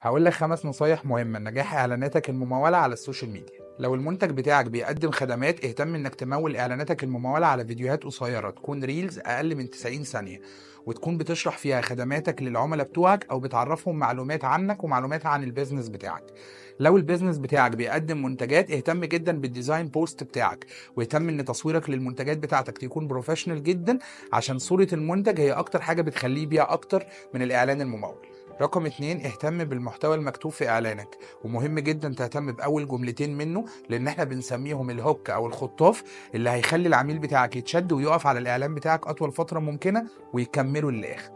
هقول لك 5 نصايح مهمة لنجاح إعلاناتك الممولة على ال social media. لو المنتج بتاعك بيقدم خدمات، اهتم انك تمول اعلاناتك الممولة على فيديوهات قصيرة تكون reels اقل من 90 ثانية، وتكون بتشرح فيها خدماتك للعملاء بتوعك او بتعرفهم معلومات عنك ومعلومات عن ال business بتاعك. لو ال business بتاعك بيقدم منتجات، اهتم جدا بال design post بتاعك، واهتم ان تصويرك للمنتجات بتاعتك تكون professional جدا، عشان صورة المنتج هي اكتر حاجة بتخليه يبيع اكتر من الاعلان الممول. رقم 2، اهتم بالمحتوى المكتوب في اعلانك، ومهم جدا تهتم باول جملتين منه، لان احنا بنسميهم ال hook او الخطاف اللي هيخلي العميل بتاعك يتشد ويقف على الاعلان بتاعك اطول فترة ممكنة ويكمله للاخر.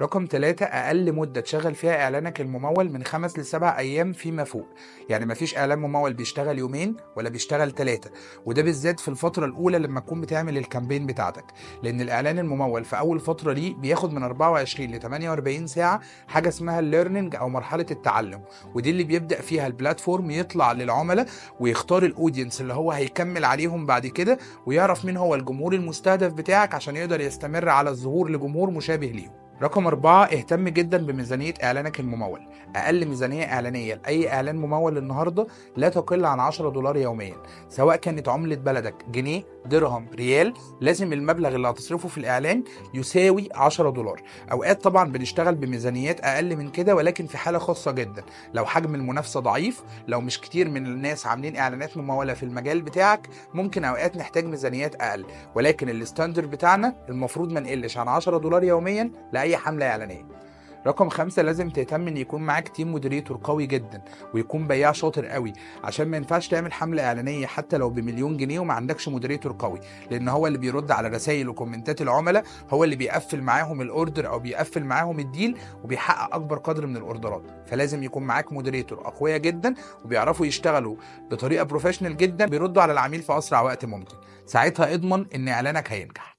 رقم 3، اقل مدة تشغل فيها اعلانك الممول من 5 ل7 ايام فيما فوق، يعني مفيش اعلان ممول بيشتغل يومين ولا بيشتغل 3، وده بالذات في الفترة الاولى لما تكون بتعمل ال campaign بتاعتك، لان الاعلان الممول في اول فترة ليه بياخد من 24 ل 48 ساعة حاجة اسمها ال learning او مرحلة التعلم، ودي اللي بيبدأ فيها ال platform يطلع للعملاء ويختار ال audience اللي هو هيكمل عليهم بعد كده، ويعرف مين هو الجمهور المستهدف بتاعك عشان يقدر يستمر على الظهور لجمهور مشابه ليهم. رقم 4، اهتم جدا بميزانية اعلانك الممول. اقل ميزانية اعلانية لاي اعلان ممول النهاردة لا تقل عن $10 يوميا، سواء كانت عملة بلدك جنيه، درهم، ريال، لازم المبلغ اللي هتصرفه في الاعلان يساوي $10. اوقات طبعا بنشتغل بميزانيات اقل من كده، ولكن في حالة خاصة جدا، لو حجم المنافسة ضعيف، لو مش كتير من الناس عاملين اعلانات ممولة في المجال بتاعك، ممكن اوقات نحتاج ميزانيات اقل، ولكن ال standard بتاعنا المفروض ما نقلش عن $10 يوميا لأي حملة إعلانية. رقم 5، لازم تهتم ان يكون معاك team moderator قوي جدا ويكون بياع شاطر قوي، عشان ما ينفعش تعمل حملة إعلانية حتى لو ب1,000,000 جنيه وما عندكش moderator قوي، لان هو اللي بيرد على رسائل وكومنتات العملاء، هو اللي بيقفل معاهم ال order او بيقفل معاهم ال deal وبيحقق اكبر قدر من الاوردرات. فلازم يكون معاك moderator اقوياء جدا وبيعرفوا يشتغلوا بطريقة professional جدا، بيردوا على العميل في اسرع وقت ممكن. ساعتها اضمن ان اعلانك هينجح.